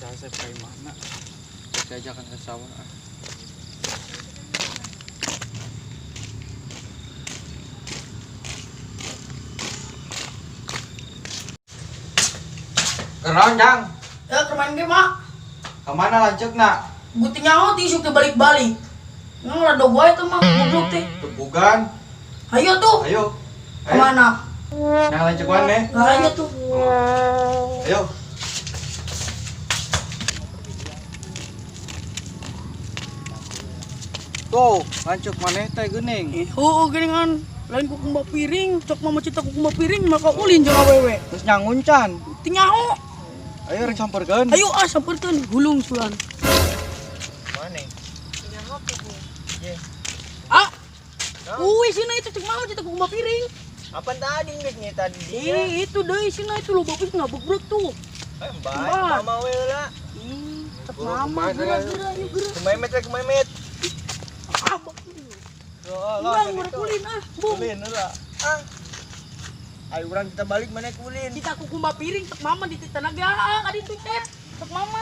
Asep ka imahna. Diajakan ke sawah ah. Kenaon, Jang? Ya keur main game ah. Ka mana lanceukna? Guti nyaho ti isuk teh balik-balik. Nang rada wae teh mah goblok teh. Tepugan. Ayo tuh. Ayo. Ke mana? Nah, lanceuk maneh. Lah ayo tuh. Ayo. Tuh, lanceuk maneh teh geuning. Ih, heueuh geuningan. Lain kukumba piring, cok mama cita kukumba piring maka ulin jeung awewe. Terus nyangun can. Teu nyaho. Ayo rek samperkeun. Ayo ah samperkeun gulung sulan. Mana? Ah. Uy, sina itu cek mama cita kukumba piring. Apa tadi geus nya tadi dia? Ih, itu deui sina itu lo bagus ngabebrek tuh. Eh, baik mama we lah. Ih, cek mama geura geura ayo geura. Kememet we kememet. Ah, urang urang kulin ah, bung. Kulin heula. Ah. Ayo urang kita balik mana kulin. Kita kukumba piring cek mama di tenaga ah ka ditu teh. Cek mama.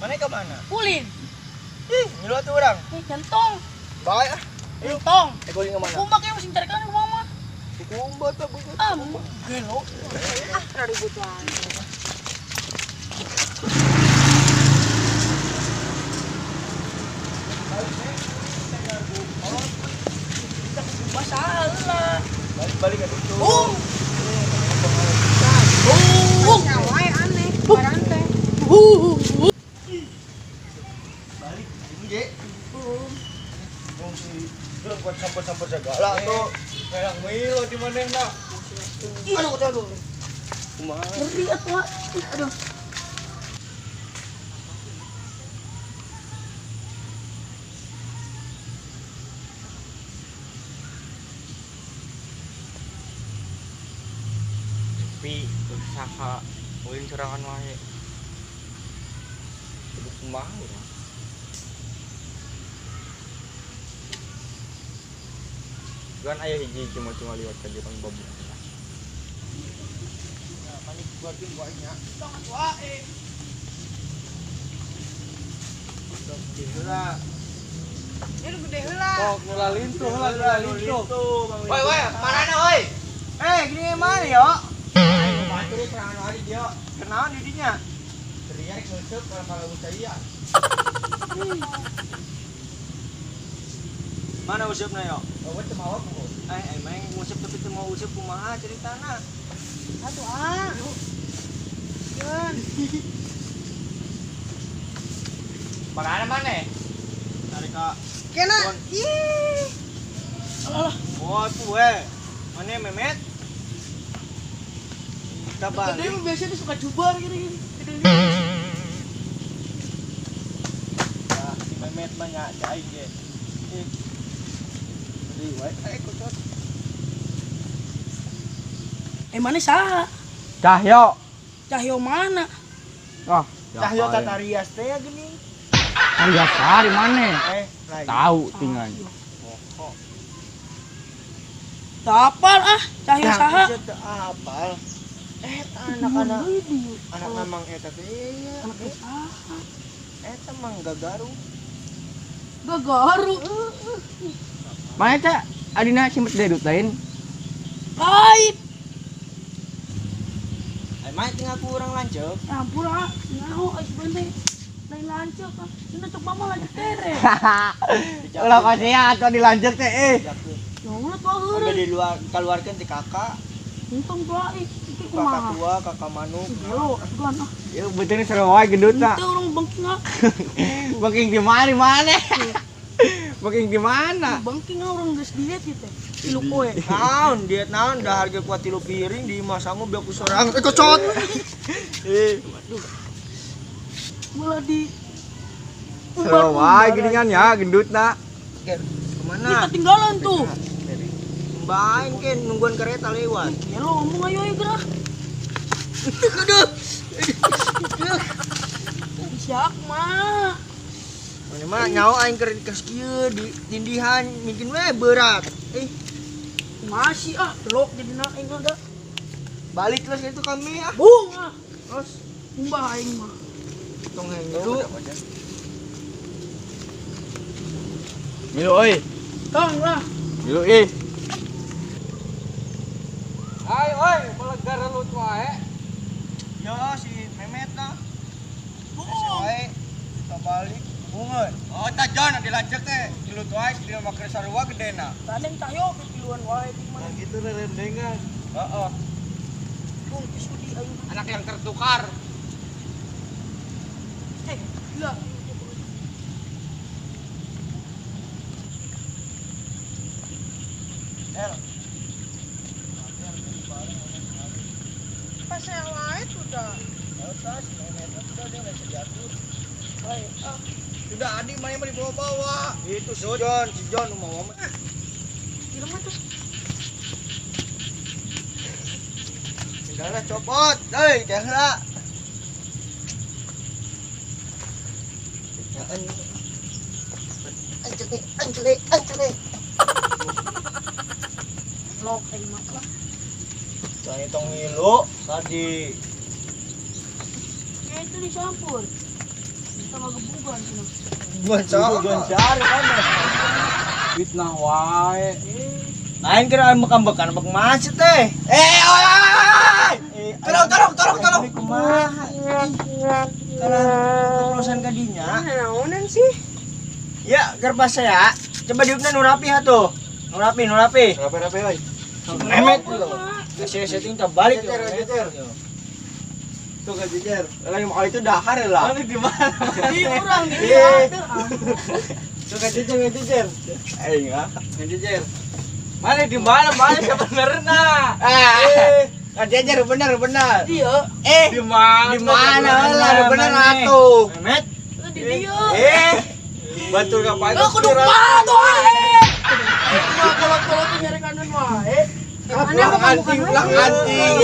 Mana ke mana? Kulin. Ih, ngilu atuh urang. Eh, jantong. Baik ah. Jantong. Eh, kulin ke mana? Kukumba kayak mesti carikan ke mama. Kukumba tuh bukan. Ah, gelo. Ah, ribut wae. Masalah. Balik-balik ke situ. Bung. Bung. Nyawa aneh, barang teh. Balik ini, Je. Bung si belum kuat sampur-sampur segala tuh. Kayak milo di manehna. Aduh, aduh. Kumaha? Ngeri atuh. Ih, aduh. Tapi usaha ulin sorangan wae. Kudu kumaha urang. Kan aya hiji cuma-cuma liwat ka jurang babu. Panik buatin gua nya. Sangat wae. Heula. Ini gede heula. Sok nu lalintuh heula nu lalintuh. Woi, woi, marana woi? Eh, gini mana yo? Batur serangan wari dia. Kenaon di dinya? Teriak ngeuceuk kalau cai. Mana usupna yo? Oh, teu mawa ku. Eh, emang nguseup tapi teu mau useup kumaha ceritana? Atuh ah. Yeun. Marana maneh? Tarik ka. Kena. Ih. Alah, Oh, tuh we. Mana Memet? Kita gede balik. mah biasanya dia suka jubar gini-gini. Nah, si Memet mah nya cai ge. Ih. Deui wae eh kocot. Eh, mana saha? Cahyo. Cahyo mana? Ah, Cahyo Tatarias teh ya geuning. Kan biasa di mana? Eh, lain. Tahu tinggal. Pokok. Tapal ah, Cahyo saha? Bisa teu apal. Eh, anak-anak anak mamang eta teh iya. Anak saha? Eta mang gagaru. Gagaru. Mana teh adina simpet dedut lain? Kait. Ai mah teu ngaku urang lanceuk. Ya ampun ah, nyaho ais bende. Lain lanceuk ah. Cina cok mama lanceuk tere. Ulah pasea atuh dilanjut teh eh. Ya Allah tuh Sampai heureun. di luar keluarkeun ti kakak, Untung tuh ah, ih, iki kakak kumaha. tua, kakak manuk. Gelo, atuh ah. Ya betul seru wae gendut ta. Itu orang bengking ah. Bengking di mana di mana? Bengking di mana? Bengking ah orang geus diet gitu. Tilu poe. Naon diet naon dah harga kuat tilu piring di imah sangu biar ku sorang. Eh kocot. Eh, Malah di Seru wae geuningan ya gendut na. ger, Ini kemana? ketinggalan tuh. Bain ken nungguan kereta lewat. Gelo ngomong ayo ayo gerak. Aduh. Siak mah. Mana mah nyawa aing keur kas kieu di tindihan mungkin we berat. Eh, Masih ah, lok jadi na aing ada. balik terus itu kami ah. Bung ah. Terus Mbah aing mah. Tong ngilu. Milu euy. Tong lah. Milu ih. Ai oi, melegar lu wae. Ya si Memet lah. Si wae kita balik bungeun. Oh, tah Jon dilanceuk teh. Milu wae si dia make sarua gedena. Tadeng tayo pipiluan wae di mana. Nah gitu rerendengan. Heeh. Bung sudi ayo. Anak yang tertukar. Eh, gila. El. Pas yang lain sudah. Tahu si Memet sudah dia nggak bisa diatur. Baik, ah. Sudah Adi mana yang dibawa-bawa. Itu si John, si John mau ngomong. Di rumah tuh. Sendalnya copot, hei, kehla. Anjli, anjli, anjli. Lok aing mah lah. Jangan tong ngilu tadi. Ya itu dicampur. Sama gebugan sih. Bukan cari kan. Fitnah wae. Lain kira ambek-ambekan ambek macet teh. Eh, oi oi oi. Tolong tolong tolong tolong. Kumaha? Karena keprosan kadinya. Naonan sih? Ya, gerpas saya. Coba diupna nu rapi atuh. Nu rapi, nu rapi. Rapi-rapi oi. Memet tuh. Kasih setting terbalik. Jejer, jejer. Tuh ke jejer. Lagi mau itu dahar lah. Mana di mana? Di urang di dieu. Tuh ke jejer, ke jejer. Eh enggak, ke jejer. Mana di mana? Mana sebenarnya? Ah, jejer benar benar. Dieu. Eh, di mana? Di mana lah bener atuh. Memet. Di dieu. Eh, bantul ngapain? Lu kudu patuh wae. Mah kolot-kolot nyari kanan wae. Ulang anting, ulang anting.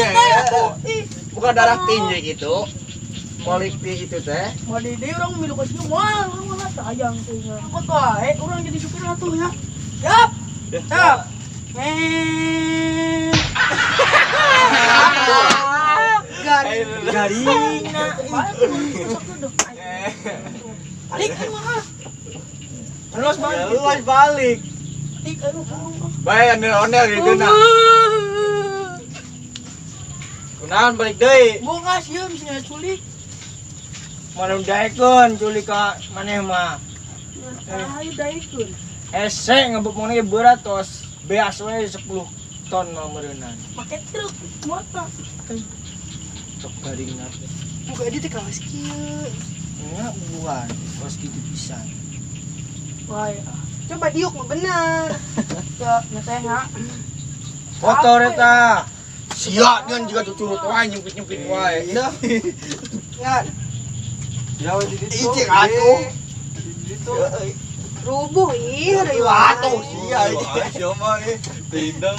Bukan darah tinggi gitu. Politik itu teh. Mau di dieu urang milu ka sieu moal, urang mah sayang teh. Angkot wae, urang jadi supir atuh nya. Yap. Yap. Eh. Garing. Garing. Balik mah. Terus balik. Terus balik. Tik anu kurung. Bae ondel-ondel gitu nah. Kunaon balik deui? Bunga sieun sia culik. Mana daekeun culik ka maneh mah. Ayo daekeun. Ese ngebuk mana berat tos. Beas we 10 ton mah meureunan. Make truk muatna. Sok garing teh. Buka di teh kawas kieu. Nya bukan, kawas kitu pisan. Wae. Coba diuk mah bener. Ya, nya teh nya. Kotor eta. Sia kan juga cucurut wae nyempit-nyempit wae. Ya. Ya we di ditu. Icik atuh. Di ditu. Rubuh ih, heureuy wae. Atuh sia. Sia mah tindang.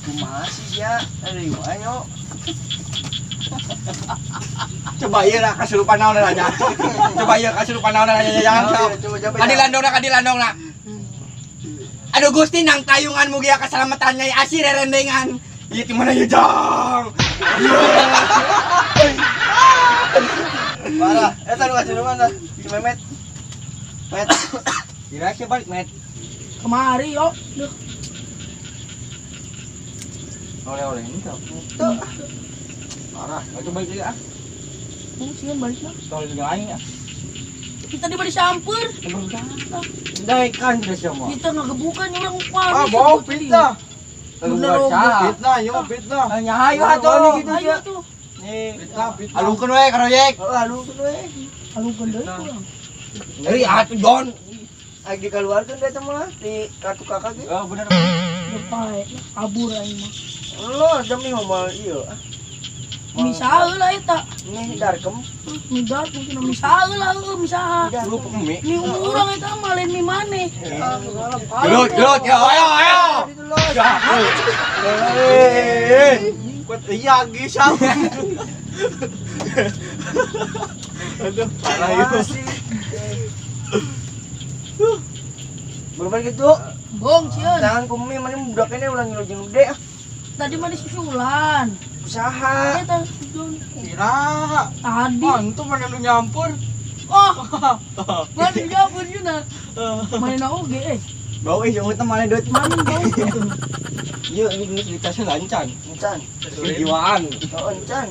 Kumaha sih sia? Heureuy wae yo. Coba ieu lah kasurupan naon aja. Coba ieu kasurupan naon aja jangan sok. Kadilandongna kadilandongna. Aduh Gusti nang tayungan mugia keselamatan nyai asih rerendengan. Ieu di mana ieu jang? Parah, eta nu kasurupan tah. Si Memet. Met. Kira sih balik Met. Kemari yo. Duh. Oleh-oleh ini tuh. Parah, coba balik ah. Bung sieun balik mah. Tol juga aing ah. Kita di bari samper. Daekan geus sia mah. Kita ngagebukan urang upah. Ah, bau fitnah. Bener, fitnah, yo fitnah. Nya hayu atuh gitu Ayo sia. tuh. Nih, Fitnah, fitnah. Alungkeun we karoyek. Heeh, alungkeun we. Alungkeun deui urang. Ngeri atuh Don. Aing dikaluarkeun da eta mah di kartu kakak ge. Oh, bener. Lupa kabur aing mah. Lo demi moal ieu. Misa heula eta. Nih darkem. Mi darkem cenah misa heula heueuh misa. Lu mie. Mi urang eta mah lain mi maneh. Gelut, gelut, ya ayo ayo. Eh, kuat iya gisam. Aduh, parah itu. Berapa gitu? Bong sieun. Tangan ku mie mana budak ini ulah ngilu jeung gede ah. Tadi mah disusulan. Usaha. Eta John. Kira. Tadi. Antum mana lu nyampur? Oh. Mana nyampur yuna. Mana oge eh. Bau eh jauh mana duit. Mana bau. Iya, ini geus ditasnya lancan. Encan. Kejiwaan. Oh, encan.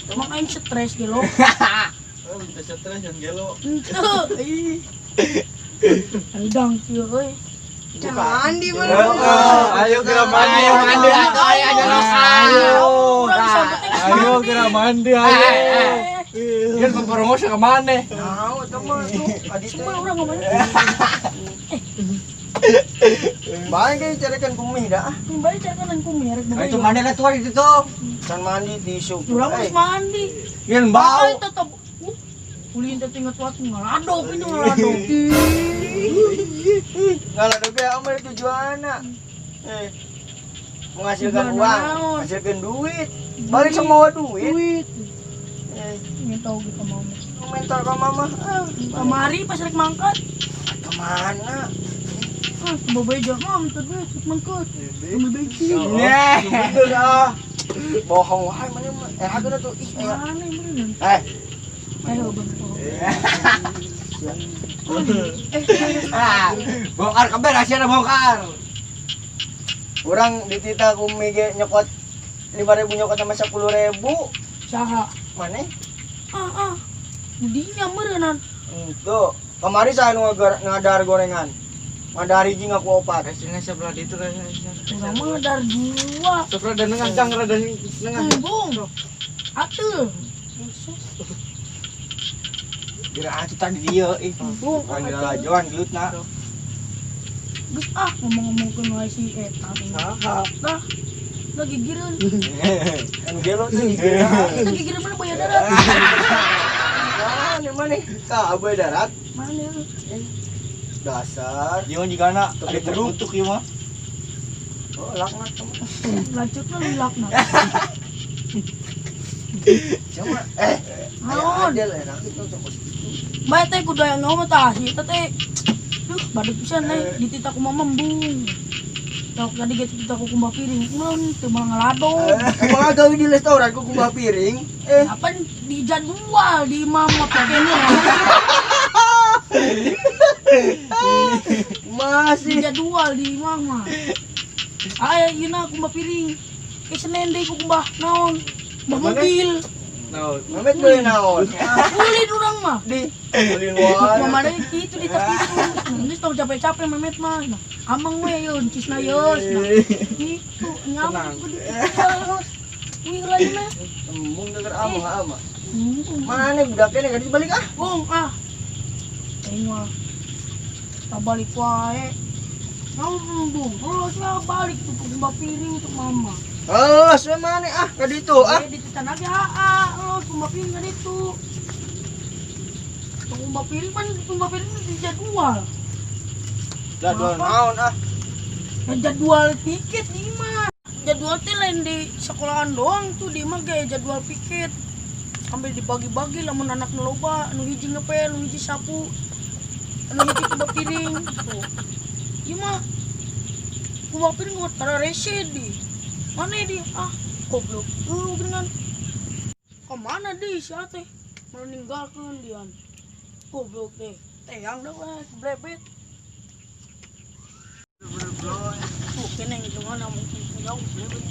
Emang aing stres gelo. Oh, kita stres yang gelo. Henteu. Ih. Andang kieu euy. Jangan mandi mana. Ayo geura mandi. Ayo mandi atuh ayo aja Ayo. Urang sampeting Ayo geura mandi ayo. Yan pempromos ke mana? Nah, itu mah tuh adi teh. Sumpah urang ngomong. Bae ge carikan kumih dah. Kembali carikan ku merek Itu mandi lah tuh itu tuh. Can mandi tisu. Urang harus mandi. Yan bau. Tetep. Ulin teh inget waktu ngaladok itu ngaladok. Ngaladok ge amal tujuanna. Menghasilkan uang, menghasilkan duit. Balik sama duit. Duit. Minta oge ka mama. Minta ka mama. Kamari pas rek mangkat. Kemana? Ah, babae mah minta duit rek mangkat. Ambil bensin. Bener ah. Bohong wae mana mah. Aku tuh ih. Mana bener. Eh. Ayo bentar. Bongkar kabeh rahasia bongkar. Urang ditita ku mige nyokot 5.000 nyokot sama 10.000. Saha? Mana? Ah ah. Dinya meureunnan. Itu. Kemari saya nu ngadar gorengan. Ngadar hiji ngaku opat. Hasilnya sebelah itu kan. Urang mah ngadar dua. Sok rada nengah jang rada nengah. Embung. Atuh. Geura atuh tadi dia ih. Embung. Kan lalajoan geutna. Geus ah ngomong-ngomongkeun wae si eta. Saha? Tah. Lagi gigireun. Anu gelo teh gigireun. Kita gigireun mana bayar darat. Mana mana? Ka abai darat. Mana? Dasar. Ieu jigana ada terkutuk ieu mah. Oh, laknat kamu. Lanjutna lu laknat. Siapa? Naon? Adel enak itu sok. Bae teh kudu aya ngomong tah si eta teh. Duh, badut pisan teh dititah ku mama embung. Tok tadi ge dititah ku kumbah piring. Mun teu mah ngaladog. Emang gawe di restoran ku kumbah piring. Apa di jadwal di mama pakainya. Masih di jadwal di mama. Aya ieu kumbah piring. Ke Senin deui ku kumbah naon? Kumbah mobil. Naon? Mamet beli naon? Ulin urang mah. Di ulin wae. Mama deui kitu di kitu. Geus tong capek-capek Memet mah. Nah, amang we yeun cisna yeus. Nah, kitu nyaman ku di Wih lain mah. Embung denger amang amang. Mana budaknya nih balik ah? Bung ah. Aing mah. Balik wae. Naon embung? Terus lah balik tuh kumbah piring untuk mama. Oh, saya mana ah ka ditu ah. Di tanah ge ah, oh kumbah piring ka ditu. Kumbah piring pan kumbah piring di jadwal. Jadwal naon ah? Ya, jadwal piket di mah. Jadwal teh lain di sekolahan doang tuh di mah ge jadwal piket. Sampai dibagi-bagi lamun anak nu loba, nu hiji ngepel, nu hiji sapu, nu hiji kumbah piring tuh. Ieu mah kumbah piring mah tara rese di. Mana di? Ah, goblok. Lu dengan kemana di si ate? Meninggalkan dian. Goblok deh. Teang dah lah, blebet. Tuh, kene yang gimana mungkin jauh blebet.